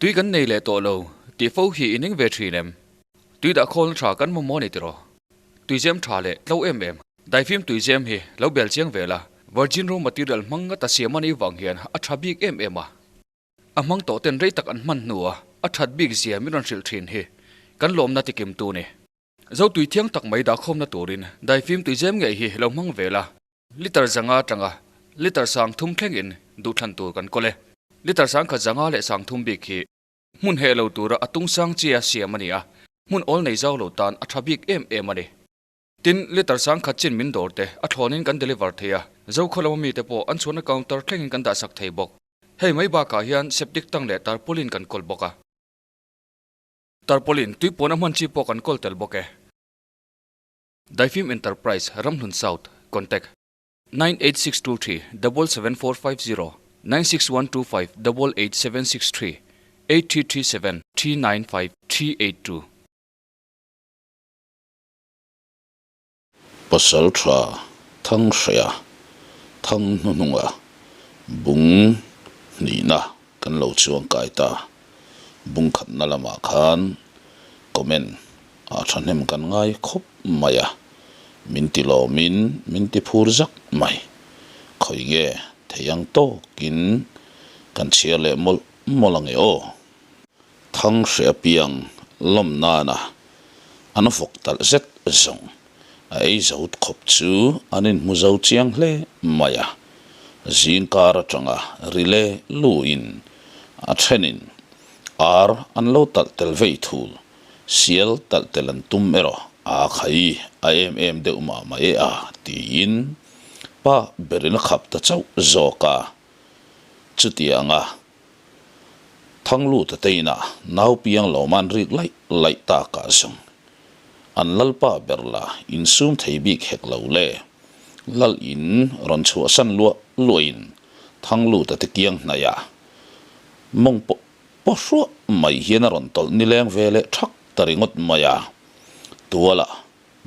Tui kan nei leh tawh lo tih fo hi i ning ve thin em? Tui dah khawlna tha kan mamawh a ni tiraw? Tuizem tha leh tlo em em. Daifim tuizem hi lo bel chiang ve la, virgin raw material hmang ngata siam a nih vang hian a tha bik em em a. A hmang tawh ten rei tak an hman hnua a that bik zia min rawn hrilh thin hi kan lawmna tikim tu ni. Zo tui thiang tak mai dahkhawmna turin daifim tuizem ngei hi lo hmang ve la. Liter zanga atanga liter sang thum thlengin duhthlan tur kan kawl e. Liter sang khat zanga leh sang thum bik hi hmun heh lo tura a tung sang chia siam a ni a, hmun awl nei zau lo tan a tha bik em em a ni. Tin, liter sang khat chin min dawr te a thlawnin kan deliver thei a, Zokhaw lama mite pawh an chhuahna counter thlengin kan dahsak thei bawk. Hei mai bakah hian septic tank leh tarpaulin kan kawl bawk a. Tarpaulin tui puan a hman chi pawh kan kawl tel bawk e. Daifim Enterprise, Ramhlun South, Contact, 98623 77450 96125 88763 8337 395 382. Pasal tha thang hreia thang hnuhnunga bung hnihna kan lo chuang kai ta. Bung khatna lamah khan comment a thahnem kan ngai khawp mai a, min ti lawmin min ti phur zak mai. Khawi nge thei ang tawkin kan chhiar leh mawlh mawlh ange aw. Thang hre apiang lawm nana an vawk talh zet zawng a ei zo khawp chu an inhmu zo chiang hle mai a, zingkar atanga rile luin a thenin ar an lo talh tel vei thul. Sial talh tel an tum erawh a khai a em em deuh mah mah e a tiin pa berin a khap ta chauh zawk a. Chutianga Thangluta te inah nau piang lawm an rik laih laih takah zawng an lalpa ber la insum thei bik hek lo le. Lal in rawn chhuahsan luah luahin Thangluta te kiang hnaihah mawng pawh Paw hruah mai hian a rawn tawlh nileng ve leh thak ta ringawt mai a. Tuala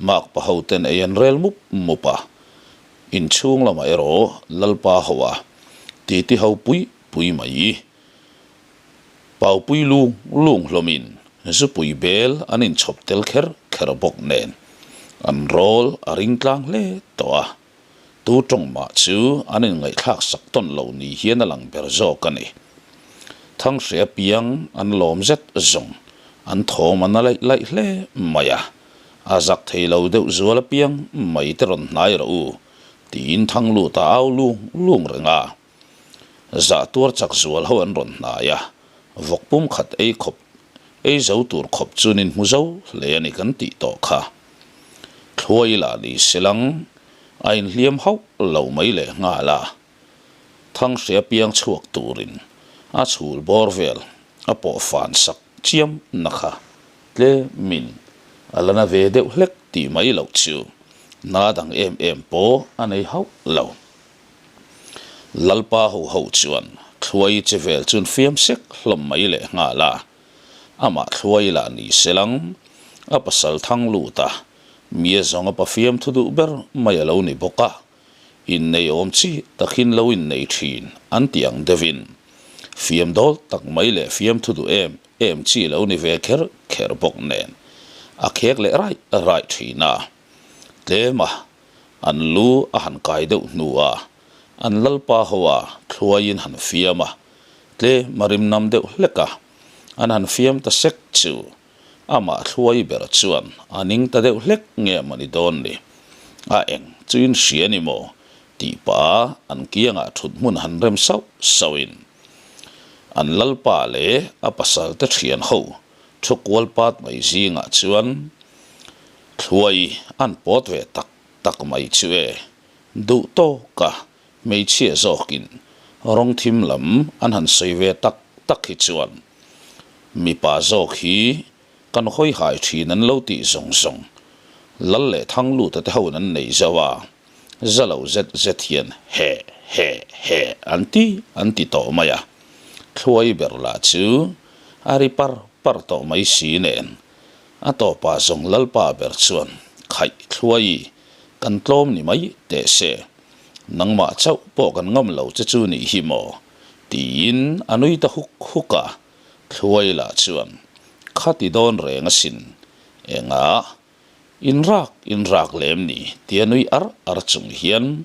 mak pa ho ten ei an rel mup mup a. Inchhung lamah erawh Lalpa ho a titi ho pui pui mai. Paupui lung lung hlawmin zupui bel an inchhawp tel kher kher bawk nen an rawl a ring tlang hle tawh a. Tu tawng mah chu an inngaihthlak sak tawn lo ni hian a lang ber zawk a ni. Thanghre apiang an lawm zet zawng an thawm an a laih laih hle mai a, a zak thei lo deuh zual apiang mai te rawn hnai rawh u tiin Thangluta au lung lung reng a. Zah tuar chak zual ho an rawn hnai a, vawk pum khat ei khawp ei zo tur khawp chuan in hmu zo hle a ni kan tih tawh kha. Thluai lah ni selang a inhliam hauh lo mai leh nghal a, Thanghria piang chhuak turin a chhul bawr vel a pawh fan sak chiam na kha tlemin a la na ve deuh hlek tih mai loh chu na dang em em pawh a nei hauh lo. Lalpa ho ho chuan Thluai che vel chuan fiam sek hlawm mai leh nghal a, amah Thluai lah ni selang a pasal thang lut a, mi a zawng a pa fiam thu duh ber mai a lo ni bawk a, innei awm chi takin lo innei thin an ti ang deuhin fiam dawl tak mai leh fiam thu duh em em chi lo ni ve kher kher bawk nen a khek leh raih raih thin a, tlem a An lu a han kai deuh hnu a, an lalpa ho a thluaiin han fiam a, tlem a rim nam deuh hlek a, an han fiam ta sek chu amah thluai ber chuan a ning ta deuh hlek nge maw ni dawn ni, a eng chu in hria ni maw tih pah a an kiangah thut hmun han rem sauh sauhin an lalpa leh a pasal te thian ho thu kual pat mai zingah chuan Thluai an pawt ve tak tak mai chu e, duh tawk a hmeichhia zawkin rawng thim lam an han sawi ve tak tak hi chuan mipa zawk hi kan hawi hai thin an lo tih zawng zawng Lal leh Thangluta te hoin an nei zo a, za lo zet zet hian he he he an ti an ti tawh mai a, Thluai ber lah chu a ri par par tawh mai si nen A tawpah zawng Lalpa ber chuan, Khaih thluai, kan tlawm ni mai teh se. Nangmah chauh pawh kan ngam lo che chu nih hi maw? tiin a nui ta huk huk a. Thluai lah chuan, Khati dawn reng asin, engah inrak inrak lem ni tia nui ar ar chung hian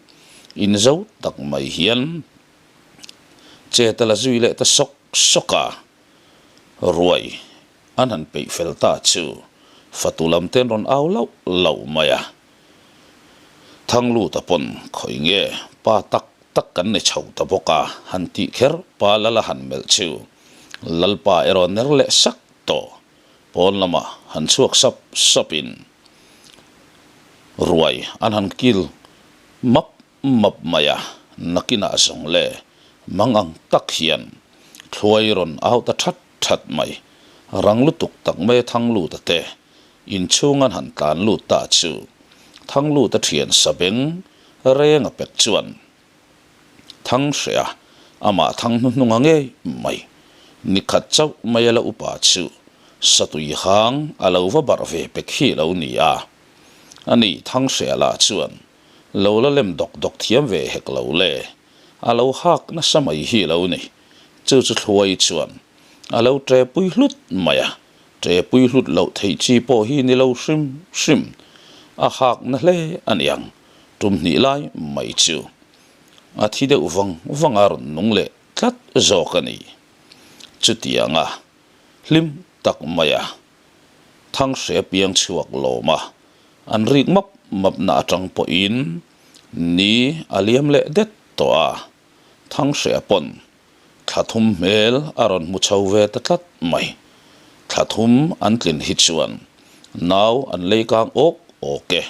inzo tak mai hian chet a la zui leh ta sawk sawk a. Ruai an han peih fel ta chu fatu lam te an rawn au lauh lauh mai a. Thangluta pawn khawi nge pa tak tak kan ni chho ta bawk a han tih kher pa lal a han melh chu Lalpa erawh ner leh sak tawh pawn lamah han chhuak sap sapin ruai an han kil map map mai a, nakinah zawng le mang ang tak hian thluai rawn au ta that that mai. Rang lutuk tak mai a Thangluta te inchhung an han tlan lut ta chu Thangluta thian sabeng reng a pek chuan Thang hre a, amah thang hnuhnung a ngei mai. Nikhat chauh mai a la upa chu satui hang a lo va barh ve pek hi lo ni a. Ani Thang hre lah chuan lo la lem dawk dawk thiam ve hek lo le, a lo hak nasa mai hi lo ni. Chu chu Thluai chuan a lo ṭe pui hlut mai a, ṭe pui hlut loh theih chi pawh hi ni lo hrim hrim, a hak na hle a niang. Tum hnih lai mai chu a thi deuh vang vang a rawn nung leh tlat zawk a ni. Chutianga hlim tak maia Thanghre piang chhuak lawm a, an rik map map na atang pawhin ni a liam leh det tawh a, Thanghre pawn thla thum hmel a rawn hmu chho ve ta tlat mai. Thla thum an tlin hi chuan nau an lei kang awk awk e.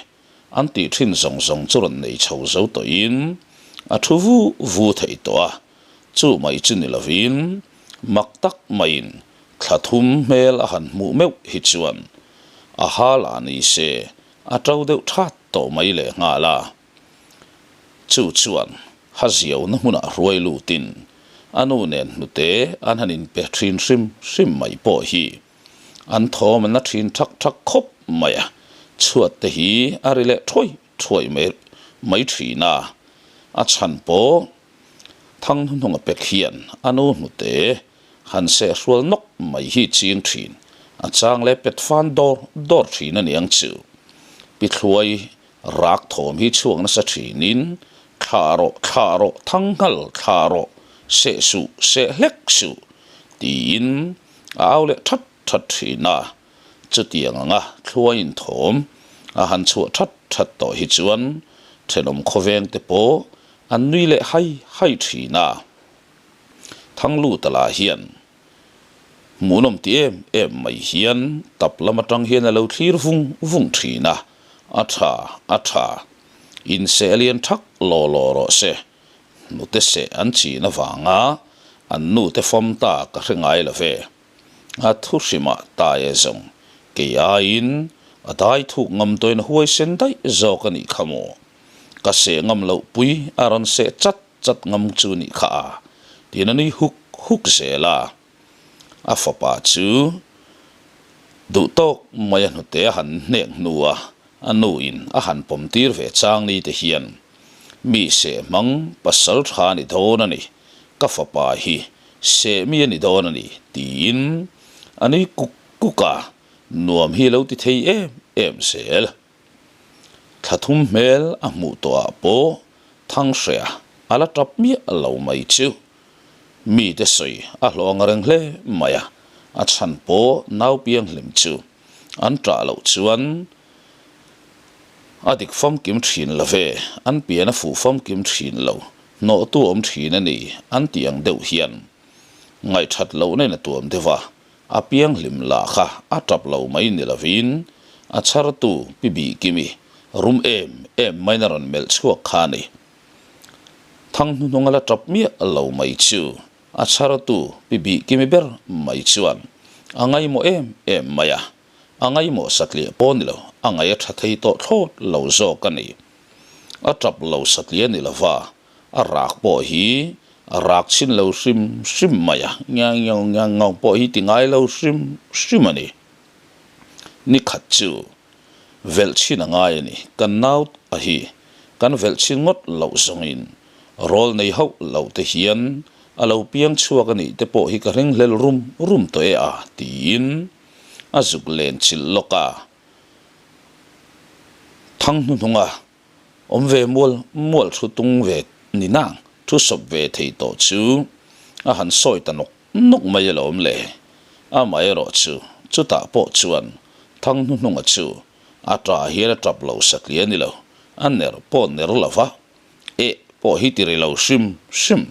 An tih thin zawng zawng chu rawn nei chho zo tawhin a thu vu vu thei tawh a, chu mai chu ni lovin mak tak maiin thla thum hmel a han hmuh meuh hi chuan a ha lah ni se a to deuh that tawh mai leh nghal a. Chu chuan ha ziauna hmunah hruai lutin a nu nen hnute an han inpe thin hrim hrim mai pawh hi An thawm an la thin thak thak khawp mai a, chhuat te hi a ri leh thuai thuai mai mai thin a, a chhan pawh thang hnuhnung a pek hian a nu hnute han seh hrual nawk mai hi ching thin, a chang leh pet fan dawr dawr thin a niang chu. Pi Thluai rak thawm hi chhuak nasa thinin thlah rawh thlah rawh thang nghal thlah rawh seh suh seh hlek suh tiin A au leh that that thin a, chutiang anga thluaiin thawm a han chhuah that that tawh hi chuan thenawm khawveng te pawh an nui leh hai hai thin a. Thangluta lah hian hmuhnawm ti em em mai hian tap lam atang hian a lo thlir vung vung thin a, a tha a tha, inseh lian thak law law rawh se, Nute seh an chin avanga an nute fawm ta ka hre ngai lo ve. A thu hrimah ta e zawng, kei aiin a dai thuk ngam tawhin a huaisen daih zawk a nih kha maw? Ka seh ngam loh pui a rawn seh chat chat ngam chu nih kha a, tiin a nui huk huk zel a. A fapa chu duh tawk mai a hnute a han hnek hnu a, a nuin a han pawm tir ve chang ni te hian mi seh hmang pasal tha a ni dawn a ni, ka fapa hi seh mi a ni dawn a ni tiin a nui kuk kuk a, nuam hi lo ti thei em em zel. Thla thum hmel a hmuh tawhah pawh Thanghrea a la tap miah lo mai chu. Mite sawi a hlawh ang reng hle mai a, a chhan pawh nau pianghlim chu an ṭah loh chuan a dik famkim ṭhin lo ve, an pian a fuh famkim ṭhin lo, hnawhtu awm ṭhin a ni an tih ang deuh hian ngaihṭhat lohna in a tuam deuh a, A pianghlim lah kha a tap lo mai ni lovin a chhartu Pi Bihkimi rum em em maiin a rawn melh chhuak kha a ni. Thang hnuhnung a la tap miah lo mai chu a chhartu Pi Bihkimi ber mai chuan a ngaimawh em em mai a, a ngaimawh satliah pawh ni lo, a ngaih a tha thei tawh thlawt lo zawk a ni. A tap lo satliah ni lova A rak pawh hi a rak chhin lo hrim hrim mai a, ngiang ngiau ngiang ngau pawh hi ti ngai lo hrim hrim a ni. Ni khat chu velh chhin a ngai a ni, kan nau a hi kan velh chhin ngawt loh zawngin rawl nei hauh loh te hian A lo piang chhuak a nih te pawh hi ka ringhlel rum rum tawh e a, tiin a zuk len chilh lawk a. Thang hnuhnunga awm ve mual mual thu tung ve ni nang thu sawp ve thei tawh chu a han sawi ta nawk nawk mai alawm le. Amaherawh chu chutah pawh chuan thang hnuhnunga chu a ṭah hian a ṭap lo satliah a ni lo, a ner pawh ner lo va. Eh pawh hi ti ri lo hrim hrim.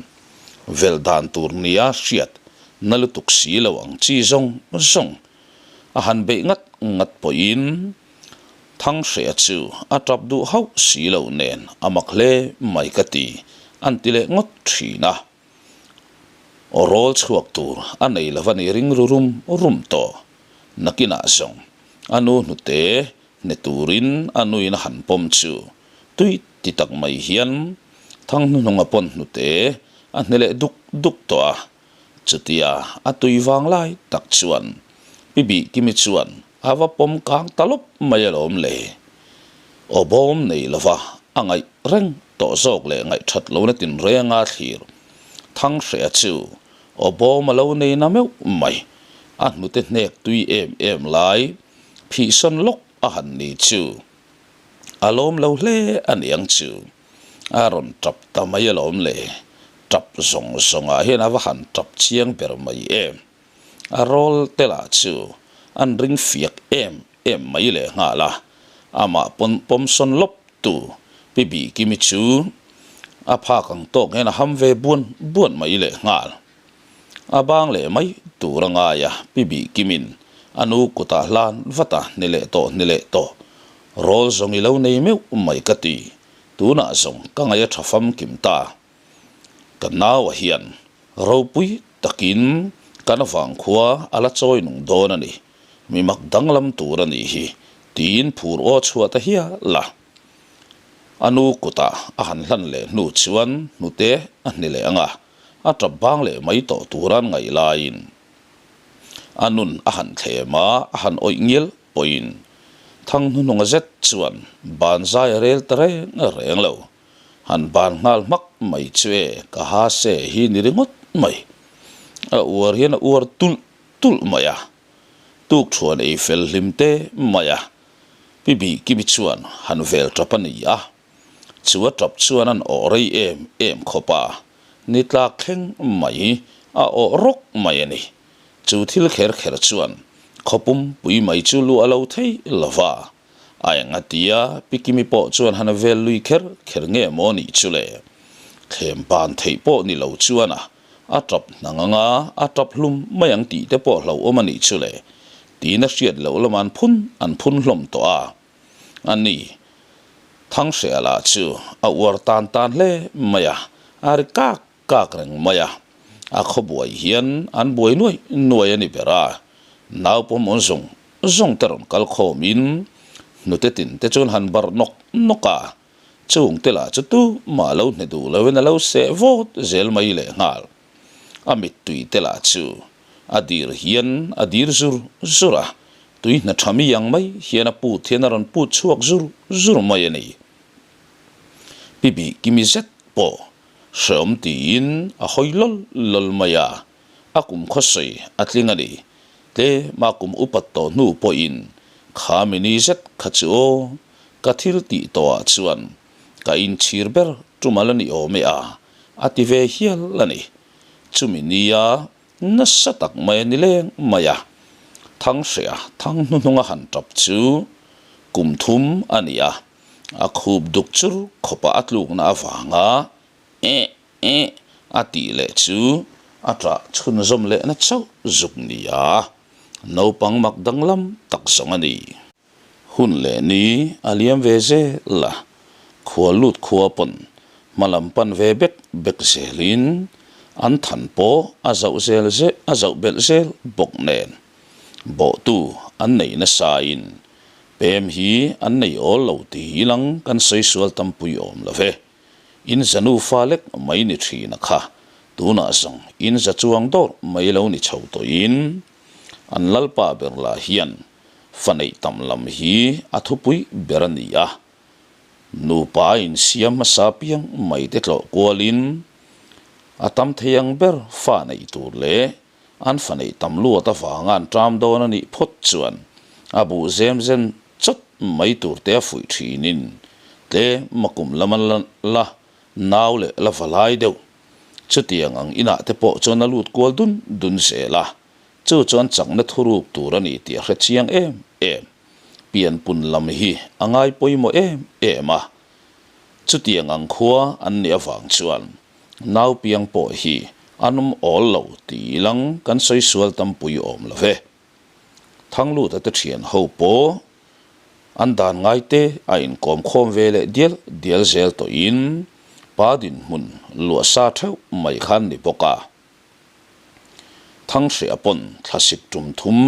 Vel dan tur nia hriat na lutuk si lo ang chi zawng zawng a han beih ngat ngat pawhin Thanghreh chu a tap duh hauh si lo nen a mak hle mai ka ti an ti leh ngawt thin a. Aw rawl chhuak tur a nei lo va ni ring ru rum rum tawh. Nakinah zawng a nu hnute hne turin a nuin a han pawm chu tui ti tak mai hian Thanghnununga pawn hnute a hne leh duk duk tawh a. Chutia a tui vang lai tak chuan Pi Bihkimi chuan a va pawm kang ta lawp mai alawm le. Aw bawm nei lova a ngaih reng tawh zawk leh ngaihthat lohna tinrenga thlir Thanghreh chu aw bawm a lo nei na meuh mai. A hnute hnek tui em em lai phihsawn lawk a han ni chu a lawm lo hle a niang chu. A rawn tap ta mai alawm le. Tap zawng zawngah hian a va han tap chiang ber mai em. A rawl te lah chu an ring fiak em em mai leh nghal a, amah pawn pawmsawn lawp tu Pi Bihkimi chu a phak ang tawk hian a ham ve buan buan mai leh nghal. A bang leh mai tur a ngai a, Pi Bihkimin a nu kutah hlan vat a, ni leh tawh, ni leh tawh, rawl zawng i lo nei meuh mai ka ti, tunah zawng ka ngaih a tha famkim ta. Ka naua hian ropui takin kan vangkhua a la chawi nung dawn a ni, mi mak danglam tur a nih hi, tiin phur aw chhuah ta hial a. A nu kutah a han hlan leh hnu chuan hnute a hni leh ang a, a tap bang leh mai tawh tura an ngaih laiin a nun a han thlem a, a han awih ngial pawhin thang hnuhnunga zet chuan ban zai a rel ta reng reng lo. Han ban nghal hmak mai chu e, ka ha se hi ni ringawt mai. A uar hian a uar tulh tulh mai a, tuk thuan ei fel hlim te mai a, Pi Bihkimi chuan han vel tap a ni a, chu a tap chuan an awh rei em em khawp a, ni tlak thleng mai a awh rawk mai a ni. Chu thil kher kher chuan khawpum pui mai chu luah lo thei lo va, A eng a ti a, Pi Kimi pawh chuan han vel lui kher kher nge maw nih chu le? Thlem ban theih pawh ni lo chuan a, a tap hnang ang a, a tap hlum mai ang tih te pawh hlauhawm a nih chu le? Tiin a hriat loh lama an phun an phun hlawm tawh a. A ni, Thanghreh lah chu a uar tan tan hle mai a, a ri kak kak reng mai a, a khawbuai hian an buai nuai nuai a ni ber a, naupawm awn zawng zawng te rawn kal khawmin hnute tin te chuan han barh nawk nawk a, chung te lah chu tu mah lo hne duh loin a lo seh vawt zel mai leh nghal. A mittui te lah chu a dir hian a dir zur zur a, tui hna tha mi ang mai hian a put hian a rawn put chhuak zur zur mai a ni. Pi Bihkimi zet pawh Hreawm tiin a hawi lawl lawl mai a, a kum khawsawi a tling a ni. Tlema kum upat tawh hnu pawhin kha mini zet kha chu aw, ka thil tih tawhah chuan ka inchhir ber tum a la ni awm e a, a ti ve hial a ni. Chumi nia nasa tak mai a ni leng mai a, Thanghreh a thang hnuhnunga han tap chu kum thum a ni a. A khup duk chur khawpa a tlukna avanga eh eh a tih leh chu a ṭah chhunzawm lehna chauh zuk ni a, naupang mak danglam tak zawng a ni. Hun leh ni a liam ve zel a, khua lut khua pawn hma lam pan ve bek bek zelin an than pawh a zauh zel zel a zauh belh zel bawk nen bawhtu an nei nasain Pem hi an nei awl lo ti hi lang kan sawi sual tampui awm lo ve. In za nufa lek mai ni thin a kha, tunah zawng in za chuang dawr mai lo ni chho tawhin an lalpa ber lah hian fa neih tam lam hi a thupui ber a ni a. Nupa a insiam hmasa piang mai te tlawh kualin. A tam thei ang ber fa neih tur leh an fa neih tam luat avanga an ṭam dawn a nih phawt chuan a buh zem zen chawt mai tur te a fuih ṭhinin tlem a kum lama la nau leh la va lai deuh. Chutiang ang inah te pawh chuan a lut kual dun dun zel a, chu chuan chakna thuruk tur a ni tih a hre chiang em em. Pianpun lam hi a ngai pawimawh em em a, chutiang ang khua an nih avang chuan nau piang pawh hi an awm awl lo tih ilang kan sawi sual tampui awm lo ve. Thangluta te thian ho pawh an dan ngai te a inkawm khawm ve leh dial dial zel tawhin pa dinhmun luah sa theuh mai khan ni bawk a. Thanghreh a pawn thlasik tum thum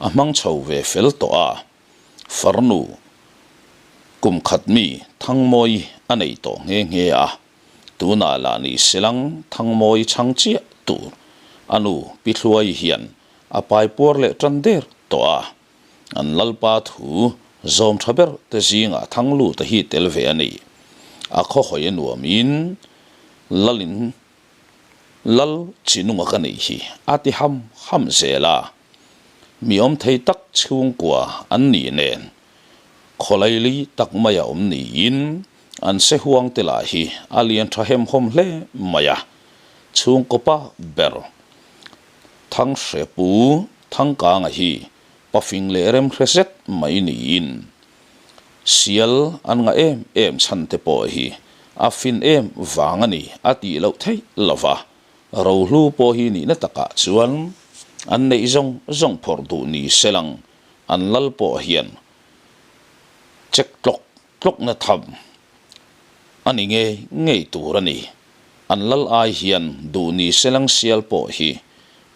a hmang chho ve fel tawh a, farnu kum khat mi Thangmawi a nei tawh nghe nghe a, tunah lah ni selang Thangmawi chhang chiah tur a nu Pi Thluai hian a pai puar leh tan der tawh a, an lalpa thu zawm tha ber te zingah Thangluta hi tel ve a ni. A khawhawi a nuamin Lalin Lal chinunga ka neih hi a ti ham ham zel a, mi awm thei tak chhungkua an nih nen khawlaili tak maia awm niin an sehuang te lah hi a lian tha hemhawm hle mai a, chhungkaw pa ber Thanghre Pu Thangkanga hi pafing leh remhre zet mai niin Sial an ngah em em chhan te pawh hi a fin em vang a ni a tih loh theih lo va, rohlu pawh hi nihna takah chuan an neih zawng zawng phawrh duh ni se lang an lal pawh hian check tlawk tlawkna tham a ni ngei ngei tur a ni. An lal ai hian duh ni se lang sial pawh hi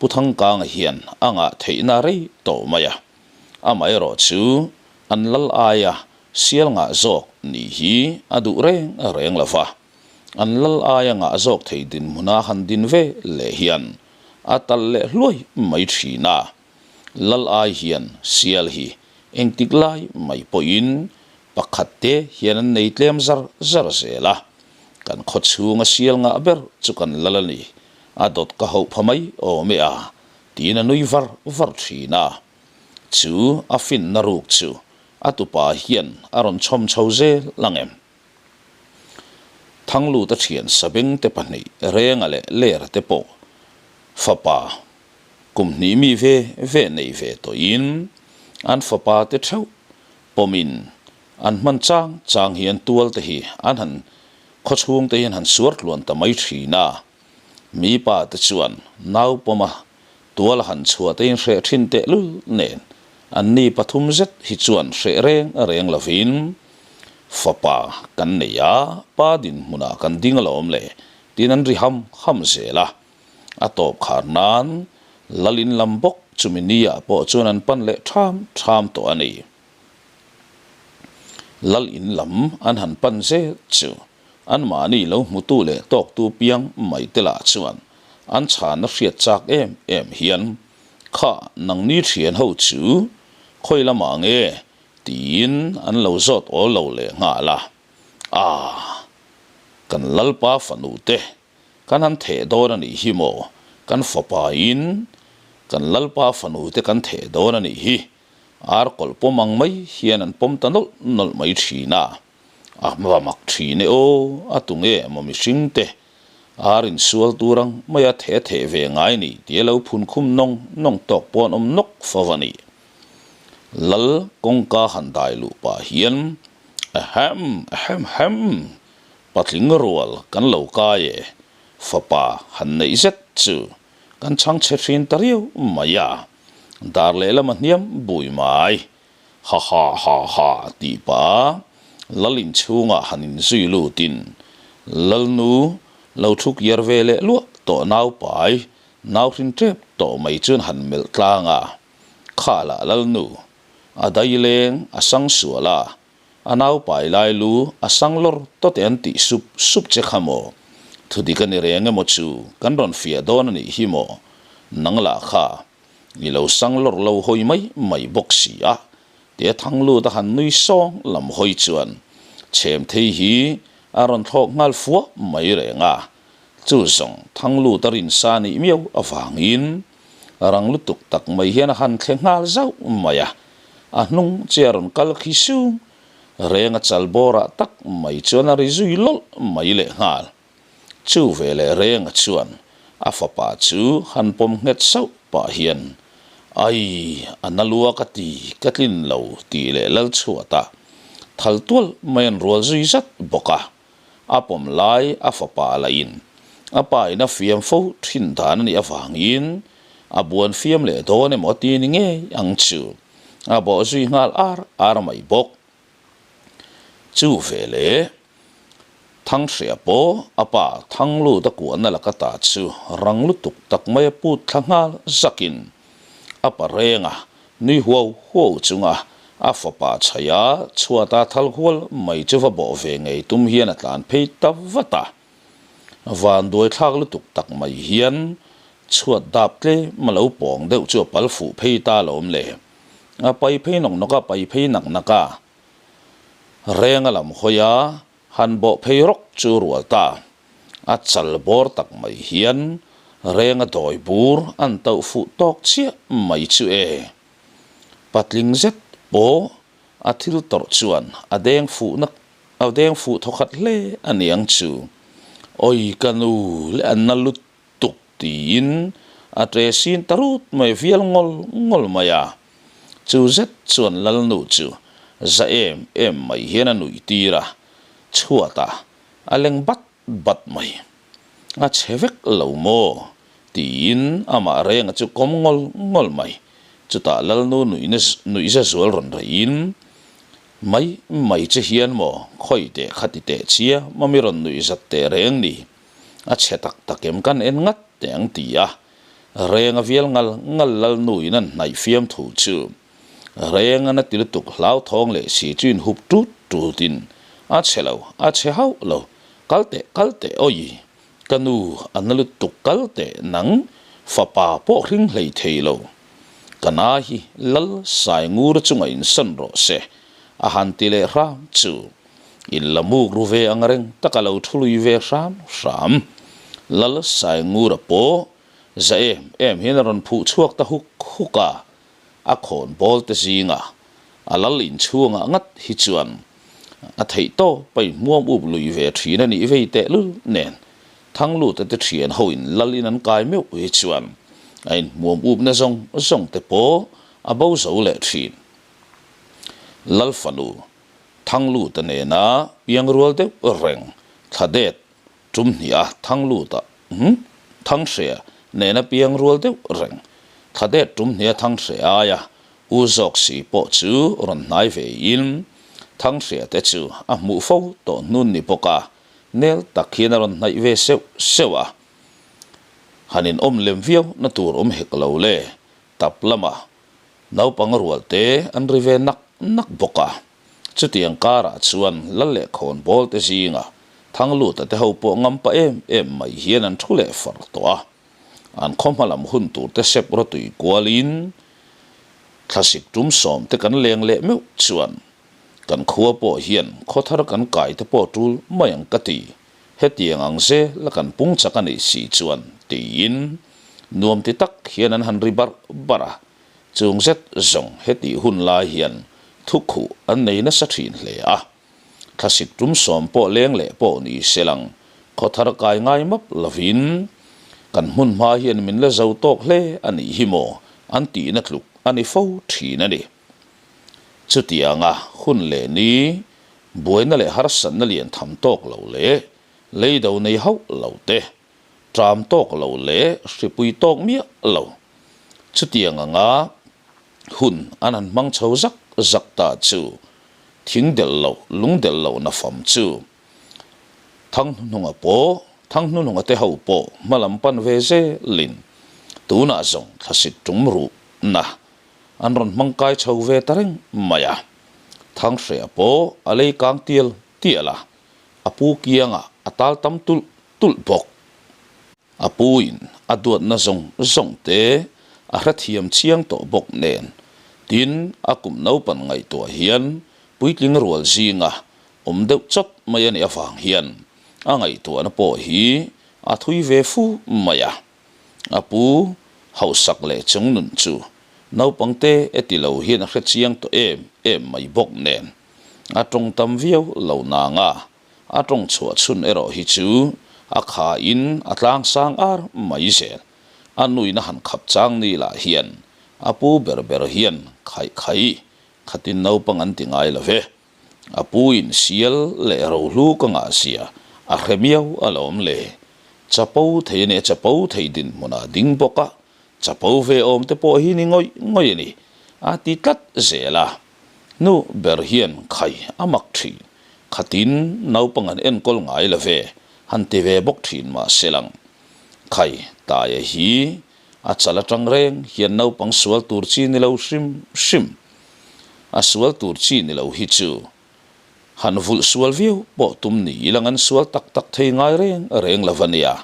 Pu Thangkanga hian a ngah theihna rei tawh mai a. Amaherawh chu an lal aia sial ngah zawk nih hi a duh reng reng lo va, an lal aia ngah zawk thei dinhmuna han din ve leh hian a tal leh hluai mai thin a. Lal ai hian sial hi engtik lai mai pawhin pakhat te hian an nei tlem zar zar zel a, kan khaw chhunga sial ngah ber chu kan lal a ni, a dawt ka hauh pha mai awm e a Tiin a nui var var thin a. Chu a finna ruk chu a tupa hian a rawn chhawm chho zel ang em? Thangluta thian Sabengte pahnih Renga leh Lera te pawh fapa kum hnih mi ve ve nei ve tawhin an fapa te theuh pawmin an hman chang chang hian tual te hi an han khawchhung te hian han suar tluan ta mai thin a. Mi pa te chuan nau pawma tual han chhuah te in hreh thin teh lul nen an ni pathum zet hi chuan hreh reng reng lovin fapa kan nei a, pa dinhmunah kan ding alawm le tiin an ri ham ham zel a. A tawp khar nan Lalin lam bawk chumi ni ah pawh chuan an pan leh ṭham ṭham tawh a ni. Lalin lam an han pan zel chu Anmahni lo hmutu leh tawktu piang mai te lah chuan an chhanna hriat chak em em hian, Kha, nangni thian ho chu khawi lamah nge? tiin an lo zawt awl lo leh nghal a. Aah! Kan Lalpa fanu te kan han theh dawn a nih hi maw? Kan fapa in kan Lalpa fanu te kan theh dawn a nih hi! Arkawlh pawm ang mai hian an pawm ta nawlh nawlh mai thin a. A va mak thin e aw, a tu nge maw mihring te ar insual tur ang mai a theh theh ve ngai ni tia lo phun khum nawng nawng tawk pawh an awm nawk fo a ni. Lal kawngka han dai luh pah hian Ahem ahem hem patling rual kan lo kai e, fapa han neih zet chu kan chhang chhe thin ta riau mai a, dar lehlam a hniam bui mai. Ha ha ha ha tih pah Lal inchhungah han inzui lutin Lalnu lo thu kiar ve leh luah tawh naupai nau hrin tep tawh mai chuan han melh tlang a, Khalah Lalnu a dai leng a sang sual a, a naupai lai lu a sang lawr tawte an tih sup sup che kha maw? Thudik a ni reng emaw chu kan rawn fiah dawn a nih hi maw? Nang lah kha I lo sang lawr lo hawi mai mai bawk si a, tia Thanglut a han nui sawng lam hawi chuan Chhemthei hi a rawn thlawk nghal fuah mai reng a. Chu zawng Thangluta rinsa nih miau avangin rang lutuk tak mai hian a han thle nghal zauh mai a, a hnung che a rawn kal khi sung reng a chal bawrah tak mai chuan a ri zui lawlh mai lehnghal. Chu veleh Renga chuan a fapa chu han pawm nghet sauh pah hian, Ai, a na lua ka ti, ka tlin lo tih leh lal chhuatah thal tual mai an rual zui zat bawk a. A pawm lai a fapa lahin a pa in a fiam fo thin dan a nih avangin a buan fiam leh dawn emaw ti ni ngei ang chu a bawh zui nghal ar ar mai bawk. Chu veleh Thanghria pawh a pa Thanglut a kuahna laka ta chu rang lutuk tak mai a put thla nghal zakin a pa renga nui huau huau chunga a fapa chhaia chhuata thal hual mai chu va bawh ve ngei tum hian a tlan phei ta vat a. Vanduai thlak lutuk tak mai hian chhuat dap tlem a lo pawng deuh chu a pal fuh phei ta lawm le. A pai phei nawk nawk a, pai phei nak nak a. Renga lam hawi a, han bawh phei rawk chu rual ta. A chal bawr tak mai hian Renga dawi bur an tauh fuh tawk chiah mai chu e. Patling zet pawh a thil tawrh chuan a deng fuh nak a deng fuh thawkhat hle a niang chu. Awi ka nu le an na lut tuk tiin a ṭe sin ta rut mai vial ngawl ngawl mai a. Chu zet chuan Lalnu chu za em em mai hian a nuih tir a, chhuatah a leng bat bat mai. A chhe vek lo maw? tiin amah renga chu kawm ngawl ngawl mai. Chutah Lalnu nuihna nuihza zual rawn reihin, Mai mai che hian maw khawi teh kha ti teh chia mami rawn nuihzat teh reng ni. A chhe tak tak em kan en ngat teh ang ti a, Renga vial ngal ngal lal nuin an hnaih fiam thu chu Renga na ti lutuk hlauthawng leh si chu in hup tut tut in a chhe lo, a chhe hauh lo, kal teh kal teh awi ka nu a na lutuk kal teh nang fapa pawh hring hlei thei lo, ka na hi lal Saingur chunga insawn rawh se a han ti leh hram chu. In la muk ru ve ang reng tak a lo thu lui ve hram hram. Lal Saingura pawh za em em hian a rawn phuh chhuak ta huk huk a, a khawn bawl te zinga a lal inchhungah ngat hi chuan a theih tawp a inhmuam up lui ve thin a nih vei tehlul nen Thangluta te thian ho in lal in an kai meuh hi chuan a inhmuam upna zawng zawng te pawh a bo zo leh thin. Lal fanu Thangluta nena piang rual deuh reng Thladet tum hnih a Thangluta umm Thanghria nena piang rual deuh reng Thladet tum hnih a Thanghria aia u zawk si pawh chu rawn hnai ve in Thanghria te chu a hmuh fo tawh hnun ni bawk a nel tak hian a rawn hnaih ve seuh seuh a. Han in awm lem viau na tur awm hek lo le tap lamah Naupang rual te an ri ve nak nak bawk a, chutiang karah chuan lal leh khawnbawl te zinga Thangluta te ho pawh ngam pah em em mai hian an thu leh far tawh a. An khaw hma lam hun tur te sep rawtui kualin thlasik tum sawm te kan leng leh meuh chuan kan khua pawh hian khaw thar kan kai te pawh tul mai ang ka ti. Hetiang ang ze la kan pung chak a nih si chuan tiin nuam ti tak hian an han ri barh barh a, chung zet zawng hetih hun lai hian thukhuh an nei nasa thin hle a. Thlasik tum sawm pawh leng leh pawh ni se lang khaw thar kai ngai map lovin kan hmun hma hian min la zo tawk hle a nih hi maw an tihna tluk a ni fo thin a ni. Chutianga hun leh ni Buaina leh harsatna lian tham tawk lo leh leido nei hauh lo te, ṭam tawk lo leh hripui tawk miah lo. Chutiang anga hun an han hmang chho zak zak ta chu thing delh loh, lung delh loh na fam chu Thanghnunga pawh, Thanghnununga te ho pawh hma lam pan ve zelin tunah zawng thlasik tum ruhna an rawn hmang kai chho ve ta reng mai a. Thanghrea pawh a lei kang tial tial a, a pu kiangah a tal tam tulh tulh bawk. A puin a duatna zawng zawng te a hrethiam chiang tawh bawk nen, tin a kum naupan ngaihtuah hian puitling rual zinga awm deuh chawt mai a nih avang hian a ngaihtuahna pawh hi a thui ve fu mai a. A pu hausak leh chung nun chu naupang te e ti lo hian a hre chiang tawh em em mai bawk nen a tawng tam viau lo nang a, a tawng chhuah chhun erawh hi chu a kha in a tlang sang ar mai zel. A nuin a han khap chang ni lah hian a pu ber ber hian khaih khaih khatin naupang an ti ngai lo ve. A pu in sial leh rohlu ka ngah zia a hre miau alawm le. Chapo thei a ni a, chapo thei dinhmunah a ding bawk a, chapo ve awm te pawh hi ni ngawih ngawih a ni, a ti tlat zel a. Nu ber hian khai a mak thin, khatin naupang an enkawl ngai lo ve, han ti ve bawk thin mah se lang. Khai Taia hi a chal atang reng hian naupang sual tur chi ni lo hrim hrim. A sual tur chi ni lo hi chu han vulh sual viau pawh tum ni ilang an sual tak tak thei ngai reng reng lo a nia.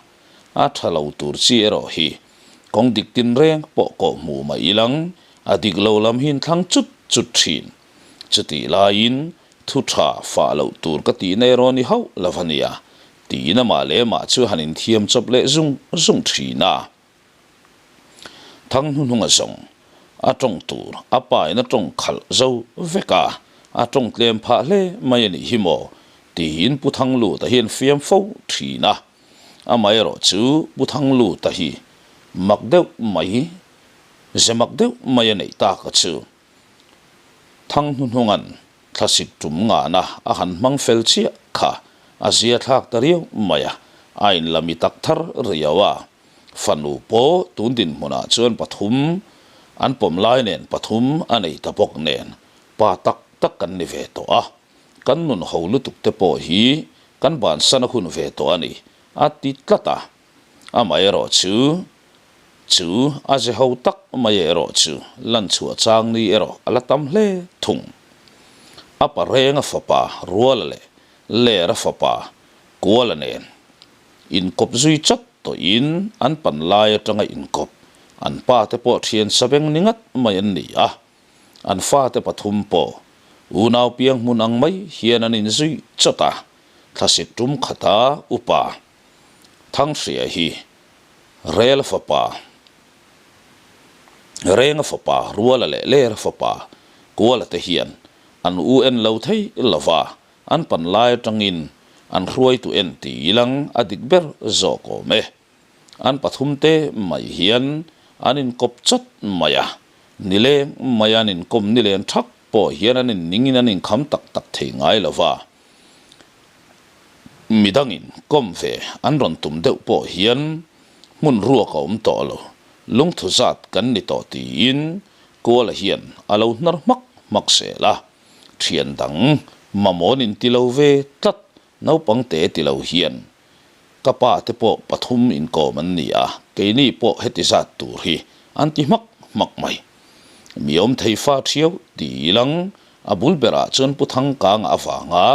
A tha lo tur chi erawh hi kawng dik tin reng pawh kawh hmu mah ilang a dik lo lam hi in thlang chut chut thin. Chutih laiin thu tha fah loh tur ka tihna erawh ni hauh lo a nia tiin amah leh amah chu han inthiam chawp leh zung zung thin a. Thang hnuhnunga zawng a tawng tur a pa in a tawng khalh zo vek a, a tawng tlem phah hle mai a nih hi maw tiin Pu Thangluta hian fiam fo thin a. Amaherawh chu Pu Thangluta hi mak deuh mai, ze mak deuh mai a neih tak a chu. Thang hnuhnunga'n thlasik tum ngahna a han hmang fel chiah kha a zia thlak ta riau mai a, a inla mi tak thar riau a. Fanu pawh tun dinhmunah chuan pathum an pawm lai nen pathum a nei ta bawk nen pa tak tak kan ni ve tawh a, kan nun ho lutuk te pawh hi kan bansan a hun ve tawh a ni, a ti tlat a. Amaherawh chu chu a ze ho tak mai erawh chu lan chhuah chang ni erawh a la tam hle thung. A pa renga fapa Ruala leh Lera fapa Kuala nen Inkawp zui chat tawhin an pan lai atanga inkawp, an pa te pawh thian sabeng ni ngat mai an ni a. An fate pathum pawh unau piang hmun ang mai hian an inzui chawt a, thlasik tum khata upa Thanghria hi Rela fapa, Renga fapa Ruala leh Lera fapa Kuala te hian an u en lo thei lova, An pan lai atangin an hruaitu en ti ilang a dik ber zawk awm e. An pathum te mai hian an inkawp chawt mai a, nileng mai an inkawm nileng thak pawh hian an inningin an inkham tak tak thei ngai lo va. Midangin kawm ve an rawn tum deuh pawh hian hmun ruak a awm tawh lo, lungthu zat kan ni tawh tiin Kuala hian a lo hnar hmak hmak zel a. Thian dang mamawh nin ti lo ve tlat naupang te ti lo hian ka pa te pawh pathum inkawm an ni a, keini pawh heti zat tur hi an ti hmak hmak mai. Mi awm thei fa thiau ti ilang a bul berah chuan Pu Thangkanga avanga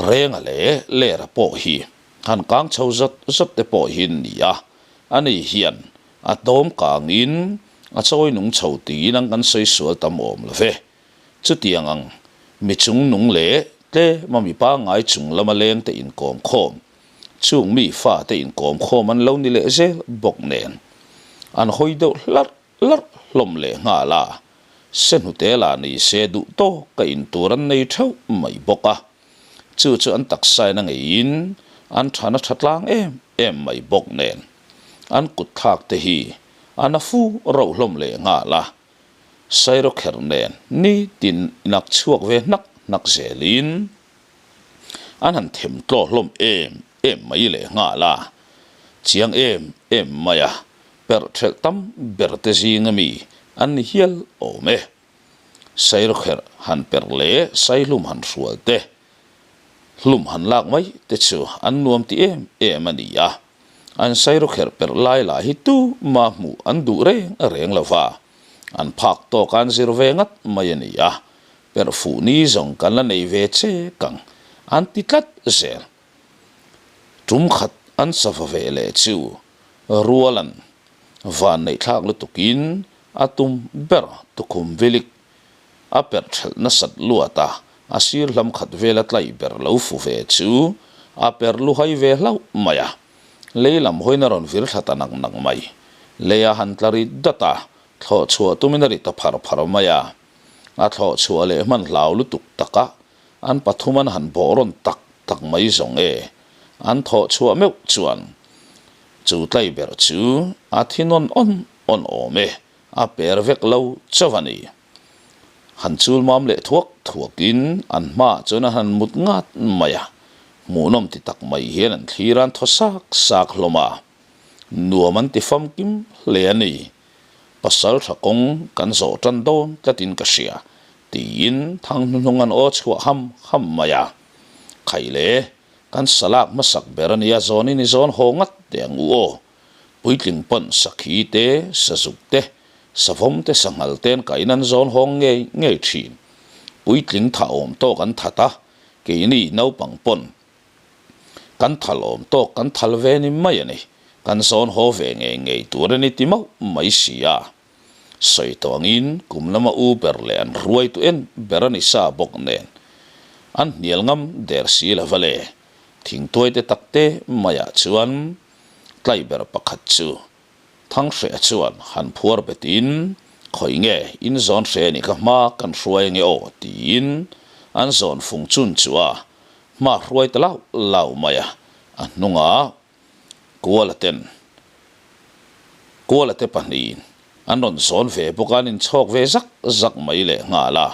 Renga leh Lera pawh hi han kang chho zawt zawt te pawh hi an ni a, ani hian A tawm kangin a chawi nung chho tiin ang kan sawi sual tam awm lo ve. Chutiang ang mi chung nung leh tlema mi pangngai chung lama leng te inkawm khawm, chung mi fa te inkawm khawm an lo ni leh zel bawk nen an hawi deuh hlarh hlarh hlawm leh nghal a, se hnute lah ni se duh tawk ka in tur an nei theuh mai bawk a, chu chu an taksain a ngeiin an than a tha tlang em em mai bawk nen. An kut thlak te hi a na fu rauh hlawm leh nghal a, Sairawkherh nen nitin inak chhuak ve hnak hnak zelin an han them tlaw hlawm em em mai leh nghal a, chiang em em mai a, perh thelh tam ber te zinga mi an ni hial awm e. Sairawkherh han perh leh saihlum han hrual te, hlum han lak mai te chu an nuam ti em em a ni a. An sairawkherh perh lai lah hi tu mah hmuh an duh reng reng lo va, an phak tawk an zir ve ngat mai a ni a, perh fuh ni zawng kan la nei ve che kang an ti tlat zel. Tum khat an sava ve leh chu Rualan van neih thlak lutukin a tum ber tukhum vilik a perh thelh nasat luat a, a sir hlam khat vela tlaih ber lo fu ve chu a perh luhai ve hlauh mai a. Lei lam hawiin a rawn vir thla ta nak nak mai. Lei a han tla rit dat a, thlawh chhuah tumin a ri ta phar phar mai a. A thlawh chhuah leh hman hlau lutuk taka an pathum an han bawh rawn tak tak mai zawng e. An thawh chhuah meuh chuan chu tlai ber chu a thi nawn awn awn awm e, a per vek lo chauh a ni. Han chul mam leh thuak thuakin an hmaah chuan an han mut ngat mai a, hmuhnawm ti tak mai hian an thlir a, an thaw sak sak hlawm a, nuam an ti famkim hle a ni. Pasal tha kawng kan zawh tan dawn tlatin ka hria, tiin thang hnuhnung an aw chhuah ham ham mai a. Khaile, kan salak hmasak ber a nia zawnin i zawn haw ngat teh ang u aw, Puitling pawn sakhi te, sazuk te, savawm te sanghal te an kain an zawn hawng ngei ngei thin. Puitling tha awm tawk an that a, keini naupang pawn kan thal awm tawk kan thal ve ni mai a ni. Kan zawn haw ve ngei ngei tur a ni ti mauh mai si a. Sawi tawh angin kum lama u ber leh an hruaitu en ber a ni sa bawk nen an hnial ngam der si lo va le. Thingtuai te tak te maiah chuan Tlaiber pakhat chu Thanghreh chuan han phuar betin, Khawi nge in zawn hre ni ka hma kan hruai ange aw tiin an zawn fung chun chu a hma hruai ta lau lau mai a, a hnungah Kuala ten Kuala te pahnihin an rawn zawn ve bawk a, an inchhawk ve zak zak mai leh nghal a.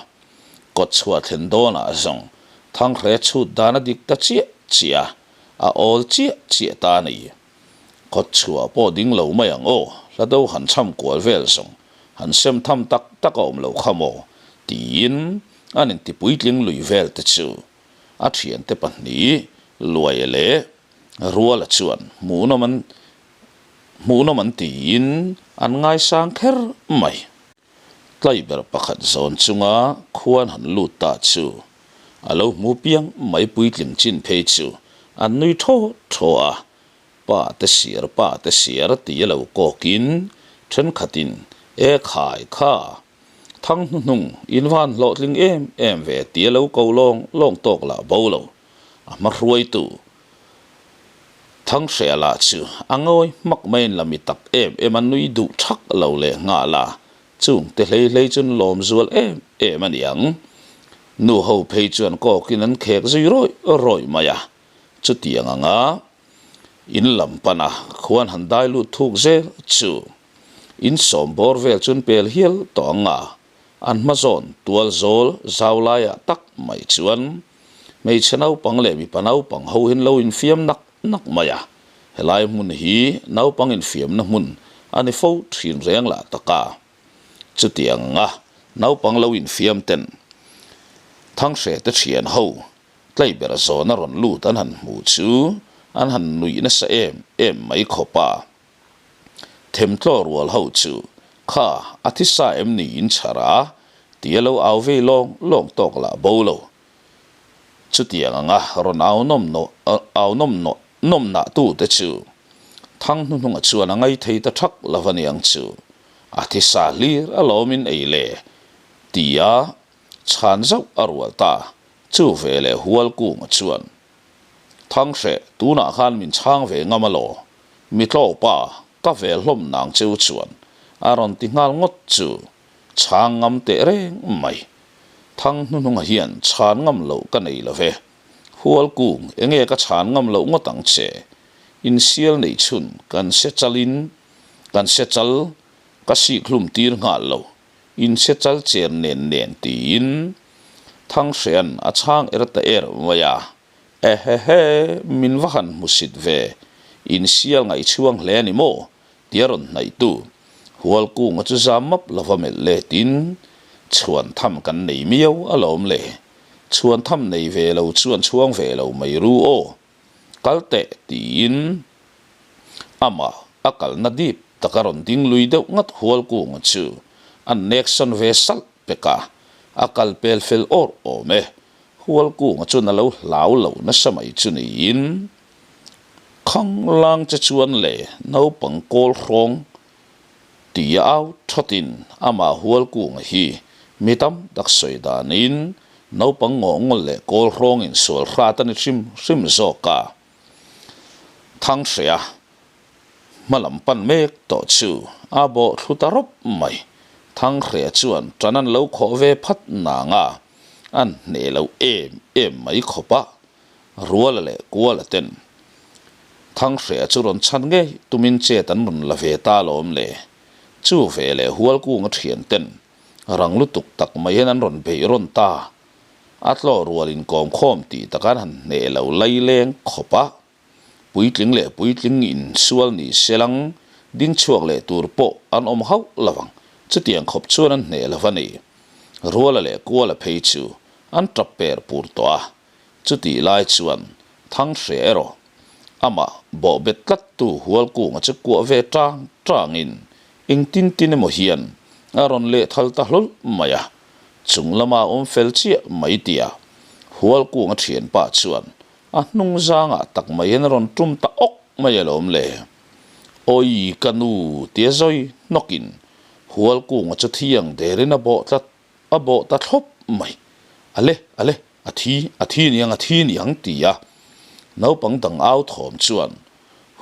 Kawtchhuah thlen dawnah zawng Thanghreh chhut dan a dik ta chiah chiah a. A awl chiah chiah ta a ni. Kawtchhuah pawh ding lo mai ang aw, hla do han chham kual vel zawng, han sem tham tak tak a awm lo kha maw? tiin an inti puitling lui vel te chu a thiante pahnih Luaia leh Ruala chuan hmuhnawm an hmuhnawm an tiin an ngaisang kher mai. Tlaiber pakhat zawn chunga khuan han lut ta chu A lo hmu piang mai puitling chin phei chu an nui thaw thaw a, Pa te siar, pa te siar ti a lo kawkin thenkhatin E khai kha, thang hnuhnung in van hlawhtling em em ve ti a lo ko lawng lawng tawk lah bo lo, a hma hruaitu Thanghreh lah chu a ngawi hmak maiin la mi tak em em a nui duh thak lo leh nghal a, Chung te hlei hlei chuan lawm zual em em a ni ang. Nu ho phei chuan kawkin an khek zui rawih rawih mai a. Chutiang anga in lam pana khuan han dai lut thuk zel chu in sawm bawr vel chuan pel hial tawh ang a, an hma zawn tual zawl zau laiah tak mai chuan hmeichhe naupang leh mipa naupang ho hian lo infiam nak nak mai a, helai hmun hi naupang infiamna hmun a ni fo thin reng lah tak a. Chutiang anga naupang lo infiam ten Thanghreh te thian ho tlaiber zawna rawn lut an han hmuh chu an han nuih nasa em em mai khawp a. Themtlaw rual ho chu kha a thisa em ni in chhar a tia lo au vei lawng lawng tawk lah bo lo. Chutiang anga rawn au nawm nawh au nawm nawh nawm nah tu te chu thang hnuhnunga chuan a ngai thei ta thak lo a niang chu a thisa hlir a lawmin ei le tia chhan zauh a rual ta chu ve leh hual kunga chuan Thanghreh tunah khan min chhang ve ngam alaw mitlawpa ka vel hlawm nang cheu chuan a rawn ti nghal ngawt chu Chhang ngam teh reng mai. Thang hnuhnunga hian chhan ngam loh ka nei lo ve. Hual kung enge ka chhan ngam loh ngawt ang che. Insial nei chhun kan se chalin kan se chal ka sik hlum tir nghal lo. In se chal cher nen nen tiin Thanghrean a chhang er ta er mai a. Ehehe min va han hmusit ve. Insial ngaihchhuang hle a ni maw? Tia rawn hnaihtu Hualkunga chu zam map lova melh letin, Chhuan tham kan nei miau alawm le, chhuan tham nei ve lo chuan chhuang ve lo mai ru aw, kal teh tiin amah a kalna dip taka rawn ding lui deuh ngat Hualkunga chu an nek sawn ve salh pek a, a kal pel fel awr awm e, Hualkunga chuan a lo hlau lo nasa mai chu niin. Khanglang che chuan le naupang kawl hrawng ti a au thatin amah hual kunga hi mi tam tak sawi danin naupang ngawh ngawl leh kawl hrawng insual hrat a ni hrim hrim zawk a. Thanghreh a. Hmalam pan mek tawh chu a bawh thlu ta rawp mai. Thanghrea chuan ṭan an lo khawh ve phat nang a, an hneh lo em em mai khawp a. Ruala leh Kuala ten Thanghrea chu rawn chhan ngei tumin chet an rawn la ve ta alawm le. Chu ve leh Hualkunga ṭhian ten rang lutuk tak mai hian an rawn beih rawn ta. A tlaw rual inkawm khawm tih tak an han hneh lo laileng khawp a. Puitling leh puitling insual ni selang ding chhuak leh tur pawh an awm hauh lo ang. Chutiang khawp chuan an hneh lo a ni. Ruala leh Kuala phei chu an tap per pur tawh a. Chutih lai chuan Thanghreh erawh amah bawhbet tlattu Hualkunga chu kuah ve tang tangin engtin tin emaw hian a rawn lehthal ta hlawl mai a. Chung lama awm fel chiah mai tia Hualkunga thianpa chuan A hnung zangah tak mai hian a rawn tum ta awk mai alawm le. Awi ka nu tia zawi hnawkin Hualkunga chu thi ang derin a bawh tlat a bawh ta thlawp mai. Ale ale a thi a thi niang a thi niang tia naupang dang au thawm chuan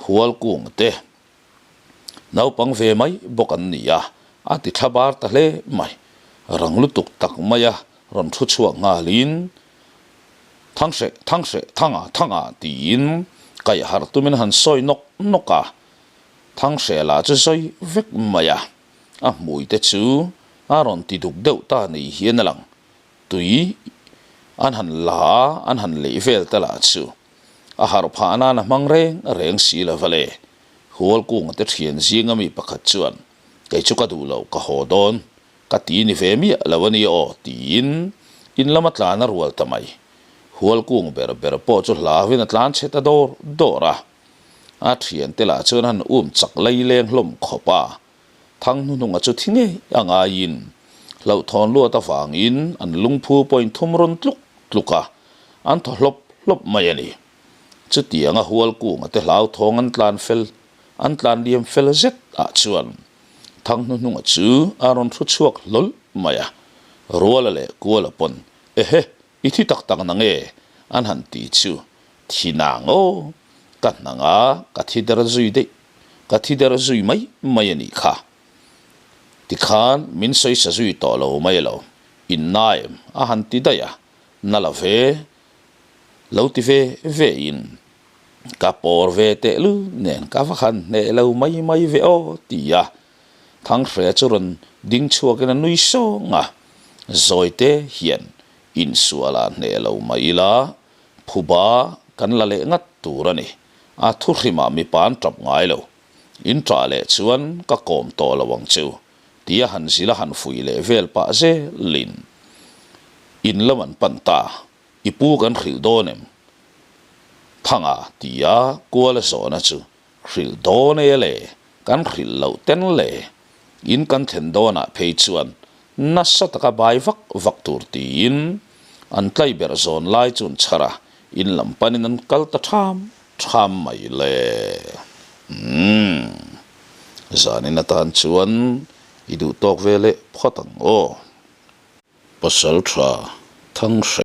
Hualkunga te naupang ve mai bawk an ni a, a ti thla bar ta hle mai. Rang lutuk tak maia rawn thu chhuak nghalin, Thanghreh, Thanghreh, Thanga, Thanga tiin kaih harh tumin a han sawi nawk nawk a. Thanghreh lah chu sawi vek mai a, a hmui te chu a rawn ti duk deuh ta ni hian a lang. Tui an han la a, an han leih vel ta lah chu a harh phah nan a hmang reng reng si lo va le. Hualkunga te thian zinga mi pakhat chuan, Kei chu ka duh lo, ka haw dawn, ka ti ni ve miah lo a nia aw, tiin in lama tlan a rual ta mai. Hualkung ber ber pawh chu hlauin a tlan chhe ta dawr dawr a. A thiante lah chuan han um chak laileng hlawm khawp a. Thang hnuhnunga chu thi ngei a ngaiin hlauhthawn luat avangin an lungphu pawhin thum rawn tluk tluk a, an thaw hlawp hlawp mai a ni. Chutianga Hualkunga te hlauthawng an tlan fel an tlan liam fel zet ah chuan Thang hnuhnunga chu a rawn thu chhuak hlawl mai a, Ruala leh Kuala pawn ehe i thi tak tak na nge an han ti chu thi nang aw ka hnanga ka thi der zui daih Ka thi der zui mai mai a nih kha. Tikhan min sawisa zui tawh lo mai lo, in na em a han ti daih a, na la ve, lo ti ve ve in ka pawr ve tehlul nen ka va han hneh lo mai mai ve aw ti a, Thanghrea chu rawn ding chhuakin a nui sawng a, Zawite hian insualah hneh lo mai ila, Phuba kan la leh ngat tur a ni. A thuhrimah mipa an tap ngai lo. In tah leh chuan ka kawm tawh lo ang chu, tia han zil a han fuih leh vel pah zelin in lam an pan ta. I pu kan hrilh dawn em? Thanga tia kual a zawhna chu hrilh dawn e le, kan hrilh loh ten le. In kan thlen dawnah phei chuan nasa taka bai vak vak tur tiin an tlaiberh zawn lai chu an chhar a, in lam panin an kal ta ṭham ṭham mai le. Umm, zanin atan chuan i duh tawk ve leh phawt ang aw. Pasal ṭha Thanghreh.